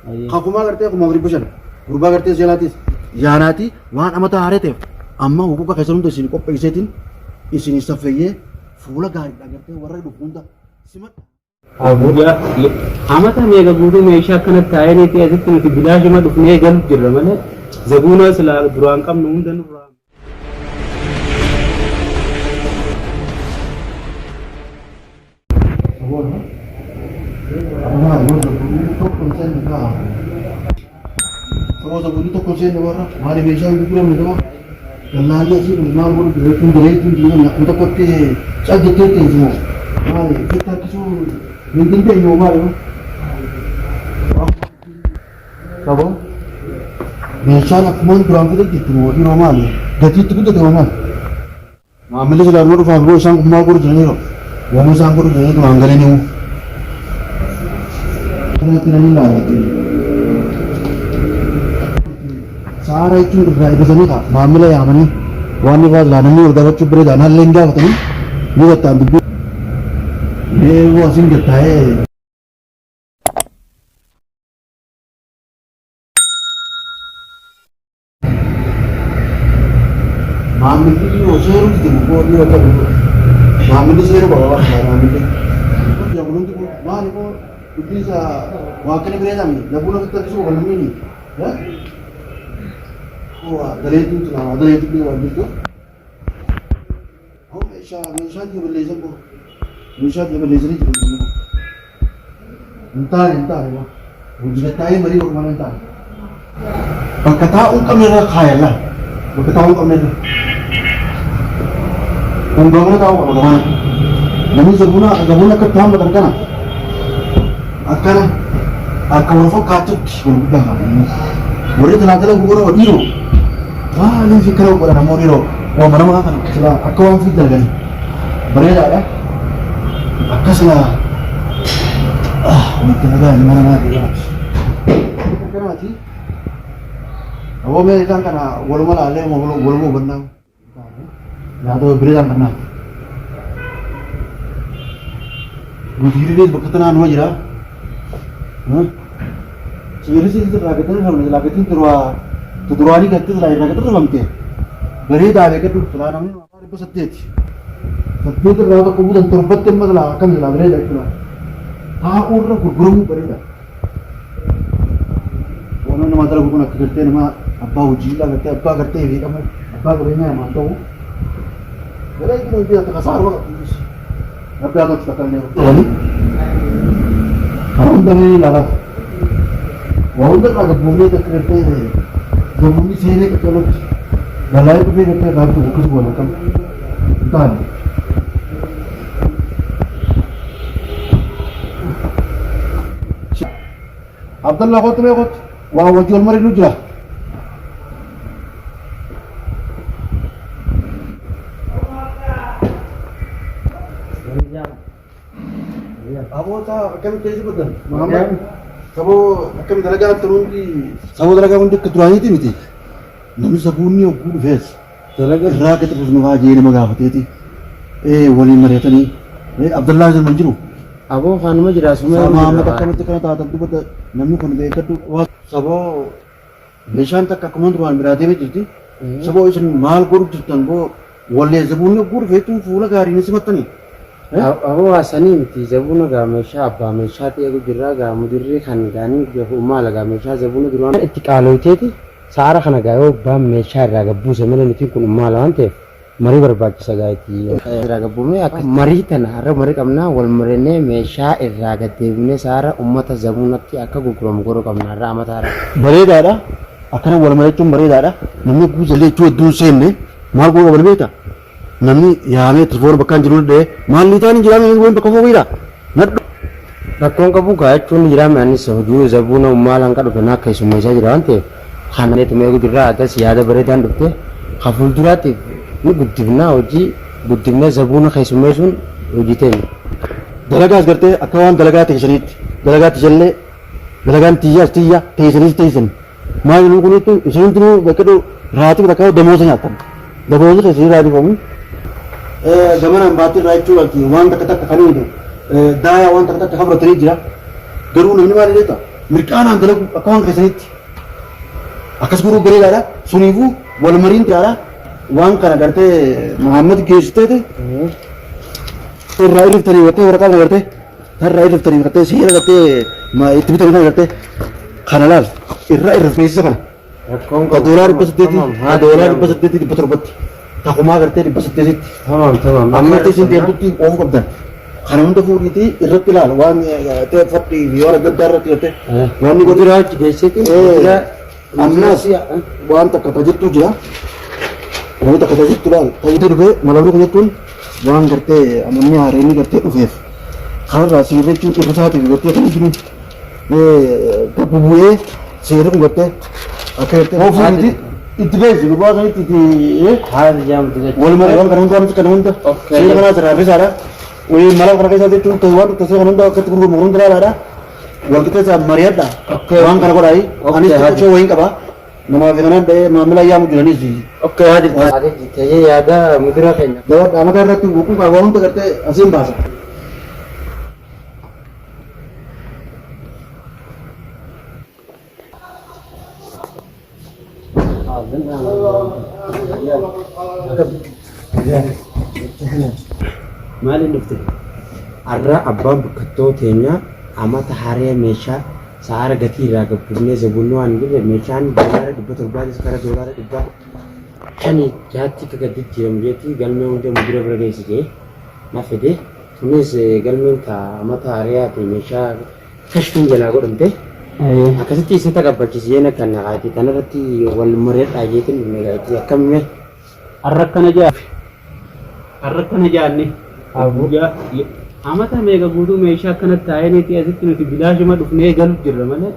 Ka kumaa gartee 4500 gurbaa gartee seelaatis yaanaati waan amata haaree ta'eef amma huquuqa keessan hunda isin qopheesseetiin isin saffeeyyee fuula gaariidhaan gartee warra dhufu hunda simadha. Guyyaa amata meeqa guutuu meeshaa akkanatti taa'ee asitti nuti bilaashuma dhufnee galu jirra malee zabuunaa silaa duraan qabnu hunda nurraa. Saboo sabboonni tokko hin seenne warra maali meeshaa hin gurguramne ta'uu dallaalli asii kun maal godhu jireechuun jireechuun jireenya akkuma tokkotti cal jettee teessi moo maali sitti harkisuu hin dandeenye moo maali saboo meeshaan akkumaan duraan fide jirtu moo dhiiroo maali gatii itti guddate moo maali Maamilli silaa numa dhufaaf immoo isaan kun maal godhu jiraniiru? Waanuma isaan godhu jiranii duraan galanii hoo? Kanatti namni ilaala. Saara jechuun irraa eegatanii kaa maamila yaamanii waan irraa silaa namni wal gaafachuu bira jira nallee hin gaafatanii ni gattaan dubbii. Mee hoo asiin gattaa'ee. Maamilli yoo seeruu dide moo dhiiroo ta'u maamilli seeruu qaba waan kana maamilli. Jabunundi kun maali koo dubbii isaa waa akkana biree taami labuun ofitti harkisuu qaba namni ni. Waa daleetuu tura waa daleetuu biyya waan jirtu. Hoo meeshaa meeshaa jaballeessan koo meeshaa jaballeessanii jiru. Hin taane hin taane waa. Hojii taa'ee marii godhu malee hin taane. Bakka taa'uu hin qabne irra kaayan laal. Bakka taa'uu hin qabne irra. Kun gamana taa'uu qaba gamana. Namni zabuna zabuna akka itti hammatan kana akkana akka wal fakkaatutti wal gubbaa kaa'an. Warri tanaa dalagu godhoo dhiiroo. Maaliif akkana godhan ammoo dhiiroo. Waa mana kana silaa akka waan fi dalaganii. Bareedaadha. Akka silaa walitti nagaa ilma namaa dhiiraati. Akkanaati. Aboo mee isaan kana waluma laallee waluma hubannaa. Yaada bireedhaan kanaaf. Nuti hiriirri bakka tanaa numa jira. Sibiilli irraa gadi rifamne silaa gatiin duraa duraanii gattee silaa irraa gadi rifamte bareedaa beekadhu silaa namni 800. 8 irraa tokko buutan torbatti amma silaa akkam silaa bareeda jechuudha. Taa'uu irra gurguramuu bareeda. Waan nama dalagu kun akka gartee nama abbaa hojii gartee abbaa gartee fi qabu abbaa qabeenyaa namaan ta'u. Bareedu hojii akka kasaaruu qabdu. Rabbi haa tolchu takka illee. Karaa hunda mee ilaalaa. Waa hunda irraa gabbuufnee takka gartee gabbuufni seenee qaccalotti. Balaa dhufee gartee irraa bitu akkas goona akkam. Hin taane. Abdallah kottu mee kottu. Waa wajji wal mariinu jira. Aboota akkamitti keessa godhan? Muhammad saboo akkami dalagaa turan hundi saboo dalagaa hundi akka duraaniiti miti. Namni sabuunni hogguu dhufees irraa akka xirrifnu nu haa jee nama gaafateeti. Waliin mari'atanii Abdallaa jedhamu hin jiru. Aboo kanuma jira suma Saa Muhammad akkamitti kana taatan dubbata namni kun beekadhu. Saboo meeshaan takka akkuma duraan biraa deemee jirti. Saboo isin maal godhu jirtan boo wallee zabuunni hogguu dhufe jechuun fuula gaariin simattanii. Aboo haasanii miti zabuuna gaa meeshaa abbaa meeshaa ta'e jirraa gaa mudirri kan gaanii beeku maala gaa meeshaa zabuuna duraan itti qaalooyteeti saara kana gaa yoo abbaan meeshaa irraa gabbuuse malee nuti kun maala waan ta'eef marii barbaachisa gaa itti irraa gabbuufne akka marii tana har'a marii qabnaa wal mareenee meeshaa irraa gaddeebinee saara ummata zabuunatti akka gurguramu godhuu qabna har'a amata har'a. Bareedaadha. Akkana wal mari'achuun bareedaadha. Namni guutallee jechuu hedduu hin seenne maal godhuu qaban beektaa? Namni yaamee telefoona bakka hin jiru dhee maal ni taani jiraame waan bakka fooqiidha. Nadhu. Rakkoon qabu gaa jechuun ni jiraame anis hojii zabuuna maal hanqa dhufe naa keessummeessaa jira waan ta'eef kana neetuma eegu jirra adas yaada bareedaan dhufte ka fuulduraatti ni guddifnaa hojii guddifnee zabuuna keessummeessuun hojii teenya. Dalagaas gartee akka waan dalagaa teessaniitti dalagaa tijallee dalagaan tiyyaas tiyya teessaniis teessan maal inni kunitti isin hundinuu bakka raatiba takka damooza nyaattan damooza keessanii raatifamu gamanaan baattii irraa jechuu galti waan takka takka kan hiitu daayaa waan takka takka fudhatanii jira garuu namni maal jedha Mirqaanaan dalagu akka waan keessanitti. Akkas godhuu bareedaadha. Suniifuu wal mariin gaara waan kana gartee Muhammad geessiteeti irraa irriftanii gartee waraqaa kana gartee irraa irriftanii gartee seera gartee itti bitame kana gartee kana laal irraa irrifmeessisa kana. Rakkoon Ka doolaara 800, ka doolaara 800 700tti, ka kumaa gartee 800tti. Tamam tamam. Amma isin deemtutti oofuu qabdan. Kana hunda fuudhiitii irratti ilaal waan ta'e fadhii fi waan adda addaa irratti gartee. Waan inni Mudiraa achi geessiti. Ammas waan takka tajittu jira. Waan takka tajittu laal. Tajittu dhufee malabni kun jechuun waan gartee amanni haareenni gartee dhufeef. Kanarraa siirrechuun irra isaatiif gartee kan jiru gabbu bu'ee seerri kun gartee akka gartee oofuu miti itti beeksi gurbaa sanitti itti Haala jaamtu jechuudha. wal malee waan kana hunda waan kana hunda seera kanaa sirraa risaadha. Wayii mala kana keessaa jechuun ta'e waan ta'e kana hunda akkatti gurguramu hunda ilaalaadha. Wal qixxeessaa mari'adha. Waan kana godhaayi. Anis xiqqoo wayiin qaba. Namaa fi kanaan dha'ee maamila yaamu jiranis. Okay haadi. Haadi ta'ee yaada mudira keenya. Gabaa qaamata irratti wuquu qaba waan hunda gartee asiin baasa. Maaliin dhufte? Har'a abbaan bakkattoo teenyaa amata haree meeshaa sa'aara gatii irraa gabbifnee zabunnoo waan hin jirre meeshaan doolaara 700tis gara doolaara 506tti akka gad jijjiiramu jeetti galmee hunda mudura bira geessi jee na fide. Tunis galmeen ta amata hareeyaati meeshaa kashfiin jalaa godhamte. Akkasitti isin taqabbalchisi jeen akka naqaati tanarratti wal mari'adhaa jeetiin dhufne gaati akkam mee. Arra akkana jaa arra akkana jaanne guyyaa amata meeqa guutuu meeshaa akkanatti taa'eeniiti asitti nuti bilaashuma dhufnee galu jirra malee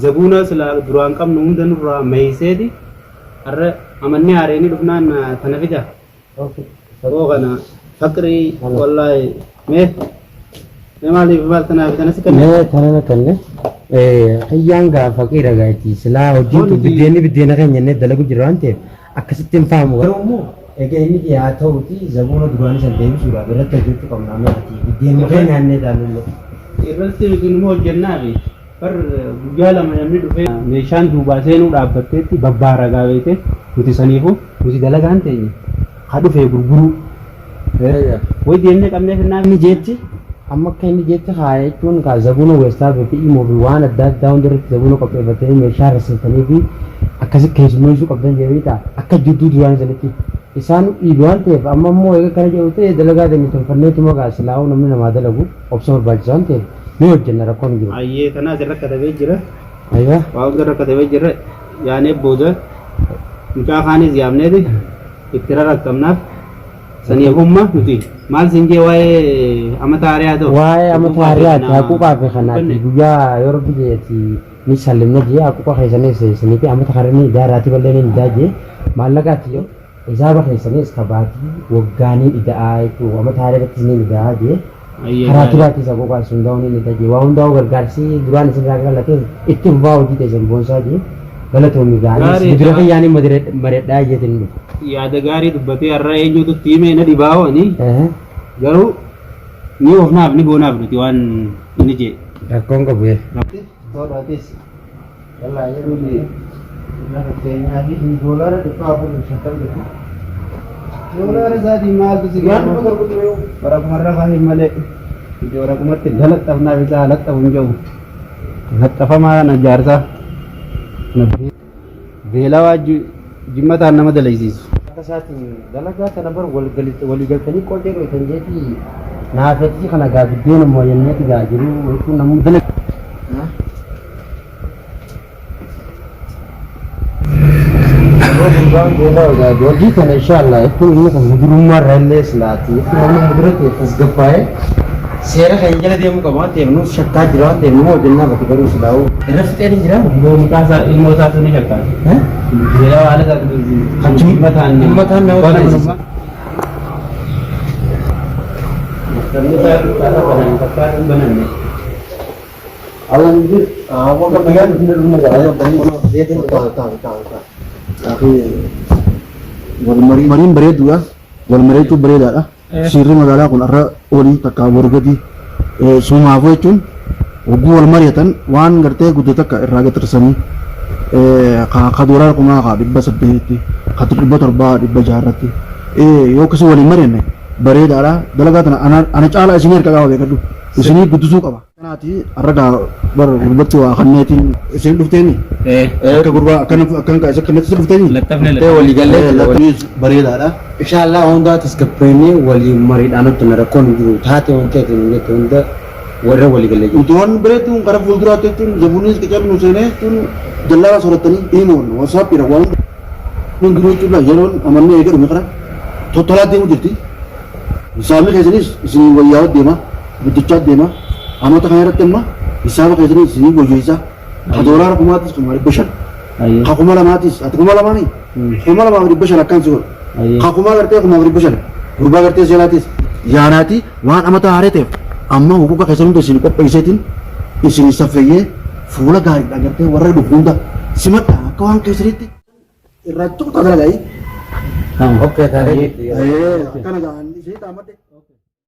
zabuuna silaa duraan qabnu hunda nurraa meeyseeti arra amanni haareenii dhufnaan tana fida. Koo kana faqrii wallaahi mee mee maaliif maal tanaaf tana si kanne. Mee tanana kanne kiyyaan gaa faqiira gaati silaa hojiin tun biddeenni biddeena keenya jennee dalagu jirra waan ta'eef akkasitti hin fahamu. Garuu immoo egaa inni jee haa ta'uti zabuuna duraanii san deebisuudhaaf irratti hojjechuu qabna amma ati biddeenuma keenya nyaannee taanullee. Irratti nuti numa hojjennaafi bar guyyaa lama namni dhufee meeshaan duubaa seenuu dhaabbatteetti babbaaragaa beekte nuti saniifuu nuti dalagaan teenya ka dhufee gurguruu way deemnee qabnee finnaaf. Inni jeetti amma akka inni jeetti haa jechuun kaa zabuuna westaaf fi imoo fi waan adda addaa hunda irratti zabuuna qopheeffatanii meeshaa irra fi akkasi keessummeessuu qabdan jedhanii ta'a akka jidduu duraan sanitti isaan dhiibe waan ta'eef amma immoo eega kana jedhu ta'e dalagaa teenya tolfanneetuma gaa silaa'uu namni namaa dalagu obsa barbaachisa waan ta'eef ni hojjenna rakkoon hin jiru. Ayyee tanaas irra katabee jira. Aywa. Waa hunda irra katabee jira. Yaanee booda mucaa kaanis yaamneeti itti rarakkamnaaf saniif umma nuti maal siin jee waa'ee amata haariyaa ta'u. Waa'ee amata haariyaati haquuqaa fi kanaati guyyaa yoo rabbi jeeti ni sallimna jee haquuqa keessanis isiniif amata haaranii idaaraati ballee ni idaa jee maallaqaati yoo Hisaaba keessanis ka baatii waggaa niin ida'aa jechuu amata haaraa irrattis niin ida'aa jee karaa turaatiis haquuqaa isin hundaa'uu niin ida jee waa hundaa'uu gargaarsi duraan isin irraa galatee itti fufaa hojii teessan boonsaa jee galatoomi gaanis Gaarii mudira dha. kiyyaanii mari'adhaa jeetiin dhufe. Yaada gaarii dubbatee har'a eenyutu itti hime na dhibaa'oo ani garuu ni oofnaaf ni goonaaf nuti waan inni jee. Rakkoon qabu. Toodhaatis. Doolaara isaatiin maaltu si ga'a? Waraquma irra kaahin malee. Nuti waraqumatti lalaxxafnaaf isaa laxxafu hin jiru. Laxxafamaa na jaarsaa. Beelawaa jimmataan nama dalaysiisu. Akka isaatiin dalagaa tana bar walii galtanii qocee dhoytan jeetii naafetii kana gaa biddeenuma jenneeti gaa jiru jechuun namni dalagaa. Hojii kana inshallah jechuun inni kun mudurummaa irraa illee silaati jechuun namni mudura ta'e tasgabbaa'ee seera kan jala deemuu qaba waan ta'eef nuuf shakkaa jira waan ta'eef nama hojjennaa bakka garuu silaa'u irra fixeen hin jiraa. Ilmoo mucaa isaa ilmoo isaa sun ni shakkaata. Beelawaa haala isaa kan jimmataan Jimmataan nama balleessa. balleessa. Mariin bareeduudha. Wal mareechuun bareedaadha. Siirri magaalaa kun har'a olii takka boru gadi sumaafuu jechuun Hogguu wal mari'atan waan gartee guddate takka irraa gad tirsanii ka doolaara kumaa ka 800tti ka 700 600 irratti yoo akkasii waliin mari'anne bareedaadha. Dalagaa tana ana caalaa isinii harka qaba beekadhu. Isinii guddisuu qaba. Kanaati har'a gaa bar gurbatti waa kanneetiin isin dhufteeni. Akka gurbaa akkana akkan kaa isa kanatti isin dhufteeni. Laxxafne Tee walii gallee jira. Laxxafnis bareedaadha. Inshallah hundaa tasgabbeennee waliin mariidhaan hojjenna rakkoon hin jiru taate wanti ati nu jette hunda warra walii gallee jiru. Nuti waan bareedduun gara fuulduraatti jechuun zabuunis qacarru seenee jechuun dallaala soorattanii imoon wasaappiidha waan hundinuu jechuun yeroon amannee eega dhume kana tottolaa deemu jirti. Hisaabni keessanis isinii wayyaa'aa deema guddachaa deema. Amata kana irratti amma hisaaba keessanis isinii wayyeessa. Ka doolaara kumaatis 5,500. Ka 2,000tis ati 2,000nii 2,500 akkaan si godha. Ka kumaa gartee 1,500 gurbaa gartee seelaatis yaanaati waan amata haaree ta'eef amma huquuqa keessan hunda isin qopheesseetiin isin saffeeyyee fuula gaariidhaan gartee warra dhufu hunda simadha akka waan keessanitti irraa tuqxa dalagayi. Okay taatee. Akkana gahan isin taamadhe.